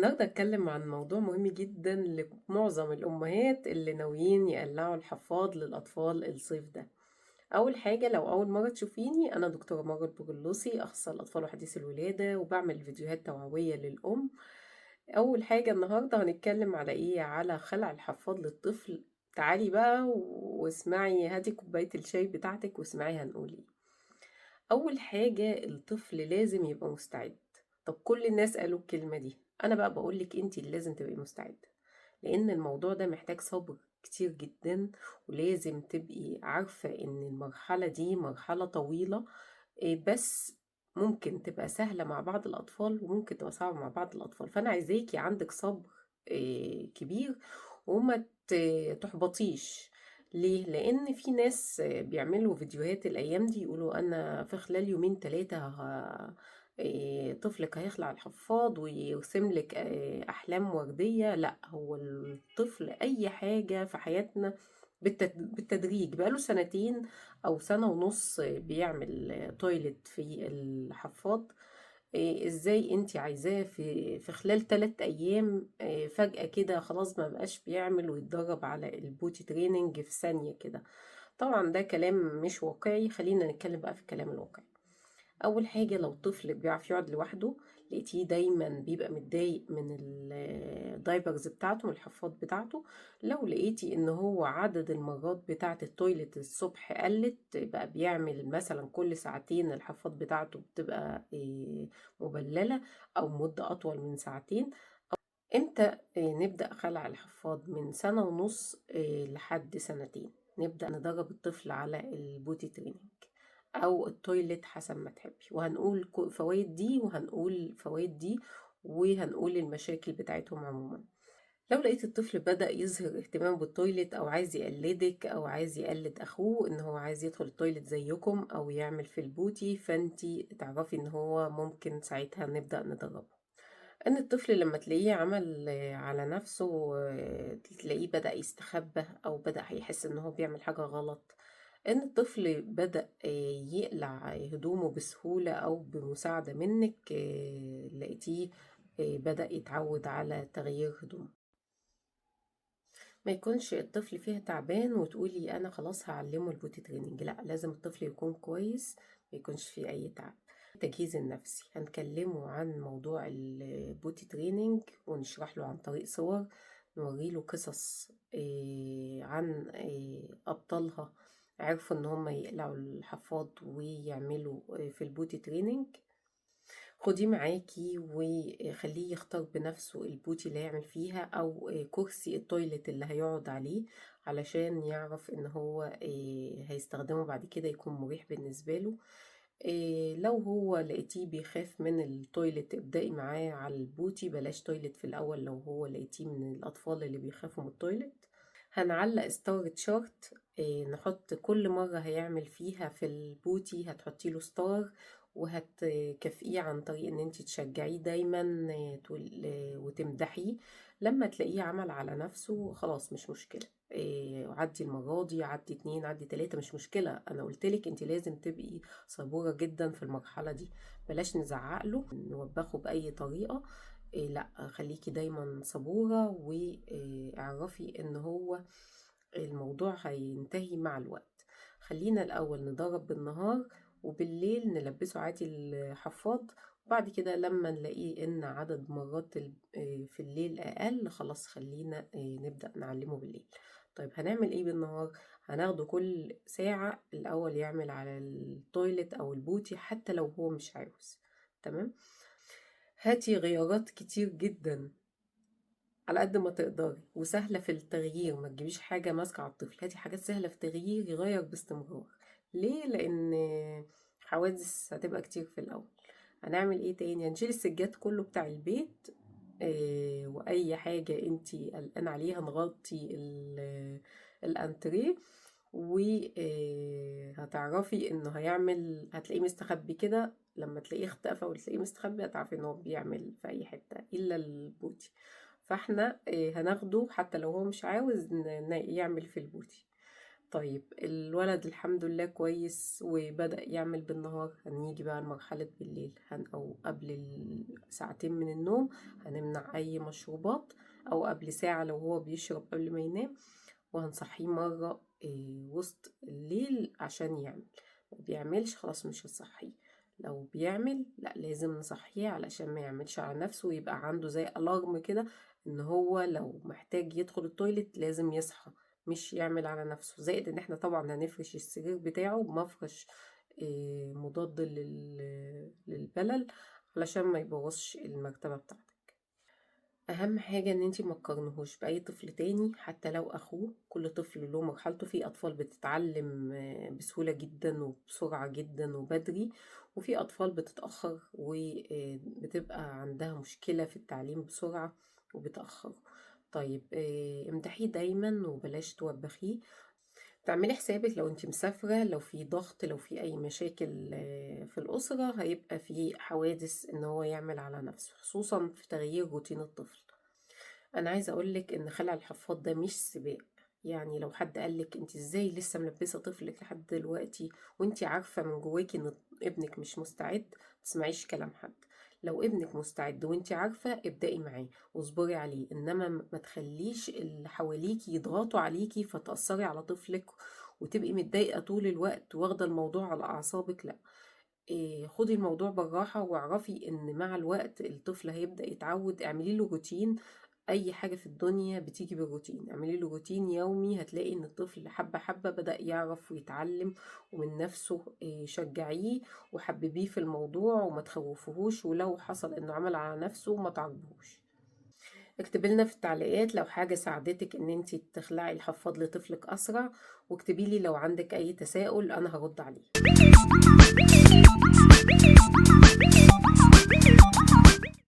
النهارده هاتكلم عن موضوع مهم جدا لمعظم الأمهات اللي ناويين يقلعوا الحفاض للأطفال الصيف ده. أول حاجة، لو أول مرة تشوفيني، أنا دكتورة مروة البرلسي، أخصائية الأطفال وحديث الولادة، وبعمل فيديوهات توعوية للأم. أول حاجة النهاردة هنتكلم على إيه؟ على خلع الحفاض للطفل. تعالي بقى واسمعي، هاتي كوباية الشاي بتاعتك واسمعي هنقول إيه. أول حاجة، الطفل لازم يبقى مستعد. طب كل الناس قالوا الكلمة دي، أنا بقى بقولك أنتي اللي لازم تبقي مستعدة، لأن الموضوع ده محتاج صبر كتير جدا، ولازم تبقي عارفة إن المرحلة دي مرحلة طويلة، بس ممكن تبقى سهلة مع بعض الأطفال وممكن تبقى صعبة مع بعض الأطفال. فأنا عايزاكي عندك صبر كبير وما تحبطيش. ليه؟ لأن في ناس بيعملوا فيديوهات الأيام دي يقولوا أنا في خلال يومين تلاتة طفلك هيخلع الحفاض ويرسم لك أحلام وردية. لا، هو الطفل أي حاجة في حياتنا بالتدريج، بقاله سنتين أو سنة ونص بيعمل toilet في الحفاض. إزاي انتي عايزاه في خلال 3 أيام، فجأة كده خلاص ما بقاش بيعمل ويتدرب على ال potty training في ثانية كده؟ طبعا ده كلام مش واقعي. خلينا نتكلم بقى في الكلام الواقعي. أول حاجة، لو طفل بيعرف يقعد لوحده، لقيتيه دايما بيبقى متضايق من ال diapers بتاعته، من الحفاض بتاعته، لو لقيتي ان هو عدد المرات بتاعة ال toilet الصبح قلت، بقى بيعمل مثلا كل ساعتين الحفاض بتاعته بتبقى مبللة او مدة اطول من ساعتين. امتى نبدأ خلع الحفاض؟ من سنة ونص لحد سنتين نبدأ ندرب الطفل على ال potty training او ال toilet حسب ما تحبي، وهنقول فوائد دي وهنقول فوائد دي وهنقول المشاكل بتاعتهم عموما. لو لقيت الطفل بدأ يظهر اهتمامه بال toilet او عايز يقلدك او عايز يقلد اخوه، ان هو عايز يدخل ال toilet زيكم او يعمل في ال potty، فانتي تعرفي ان هو ممكن ساعتها نبدأ ندربه. ان الطفل لما تلاقيه عمل على نفسه، تلاقيه بدأ يستخبى او بدأ يحس ان هو بيعمل حاجة غلط، ان الطفل بدأ يقلع هدومه بسهولة او بمساعدة منك، لقيتيه بدأ يتعود على تغيير هدومه. ما يكونش الطفل فيها تعبان وتقولي انا خلاص هعلمه ال potty training، لا، لازم الطفل يكون كويس، ما يكونش فيه اي تعب. التجهيز النفسي، هنكلمه عن موضوع ال potty training ونشرح له عن طريق صور، نوري له قصص عن أبطالها عرفوا إن هم يقلعوا الحفاض ويعملوا في ال potty training. خديه معاكي وخليه يختار بنفسه ال potty اللي هيعمل فيها أو كرسي ال toilet اللي هيقعد عليه، علشان يعرف إن هو هيستخدمه بعد كده يكون مريح بالنسبة له. لو هو لقيتيه بيخاف من ال toilet، ابدأي معاه على ال potty، بلاش toilet في الأول لو هو لقيتيه من الأطفال اللي بيخافوا من ال toilet. هنعلق star chart، نحط كل مرة هيعمل فيها في ال potty هتحطي له star، وهتكافئيه عن طريق ان انت تشجعيه دايما، وتمدحيه. لما تلاقيه عمل على نفسه خلاص مش مشكلة، عدي المرة دي، عدي 2، عدي 3، مش مشكلة. انا قلتلك انت لازم تبقي صبورة جدا في المرحلة دي، بلاش نزعق له نوبخه بأي طريقة، لا، خليكي دايما صبورة واعرفي ان هو الموضوع هينتهي مع الوقت. خلينا الاول ندرب بالنهار وبالليل نلبسه عادي الحفاض، وبعد كده لما نلاقيه ان عدد مرات في الليل اقل، خلاص خلينا نبدأ نعلمه بالليل. طيب هنعمل ايه بالنهار؟ هناخده كل ساعة الاول يعمل على ال toilet او ال potty حتى لو هو مش عاوز. تمام؟ هاتي غيارات كتير جدا على قد ما تقدري وسهلة في التغيير، ما تجيبيش حاجة ماسكة على الطفل، هاتي حاجات سهلة في التغيير يغير باستمرار. ليه؟ لأن حوادث هتبقى كتير في الأول. هنعمل ايه تاني؟ هنشيل السجاد كله بتاع البيت، وأي حاجة انتي قلقانة عليها نغطي الأنتريه، وهتعرفي انه هيعمل، هتلاقيه مستخبي كده. لما تلاقيه اختفى وتلاقيه مستخبي هتعرفي ان هو بيعمل في اي حتة الا ال potty. فاحنا هناخده حتى لو هو مش عاوز يعمل في ال potty. طيب الولد الحمد لله كويس وبدأ يعمل بالنهار، هنيجي بقى لمرحلة بالليل، أو قبل ساعتين من النوم هنمنع أي مشروبات، أو قبل ساعة لو هو بيشرب قبل ما ينام، وهنصحيه مرة وسط الليل عشان يعمل. ما بيعملش خلاص مش هنصحيه، لو بيعمل لا لازم نصحيه علشان ما يعملش على نفسه، ويبقى عنده زي alarm كده ان هو لو محتاج يدخل ال toilet لازم يصحى، مش يعمل على نفسه. زائد ان احنا طبعا هنفرش السرير بتاعه بمفرش مضاد للبلل علشان ما يبوظش المرتبة بتاعتك. اهم حاجة ان انتي ما تقارنهوش باي طفل تاني حتى لو اخوه، كل طفل له مرحلته. في اطفال بتتعلم بسهولة جدا وبسرعة جدا وبدري، وفي اطفال بتتأخر وبتبقى عندها مشكلة في التعليم بسرعة وبتأخره. طيب امدحيه دايما وبلاش توبخيه. تعملي حسابك لو انت مسافرة، لو في ضغط، لو في اي مشاكل في الأسرة، هيبقى في حوادث ان هو يعمل على نفسه، خصوصا في تغيير روتين الطفل. انا عايزة اقولك ان خلع الحفاض ده مش سباق. يعني لو حد قالك انت ازاي لسه ملبسة طفلك لحد دلوقتي وانت عارفة من جواكي ان ابنك مش مستعد، متسمعيش كلام حد. لو ابنك مستعد وانت عارفة ابدأي معاه واصبري عليه، انما ما تخليش اللي حواليكي يضغطوا عليكي فتأثري على طفلك وتبقي متضايقة طول الوقت واخدة الموضوع على أعصابك. لا، خدي الموضوع بالراحة، واعرفي ان مع الوقت الطفل هيبدأ يتعود. اعملي له روتين، اي حاجة في الدنيا بتيجي بالروتين، اعملي له روتين يومي، هتلاقي ان الطفل حبة حبة بدأ يعرف ويتعلم ومن نفسه. شجعيه وحببيه في الموضوع وما تخوفوهوش، ولو حصل انه عمل على نفسه ما تعاقبوش. اكتبي لنا في التعليقات لو حاجة ساعدتك ان انتي تخلعي الحفاض لطفلك اسرع، واكتبي لي لو عندك اي تساؤل انا هرد عليه.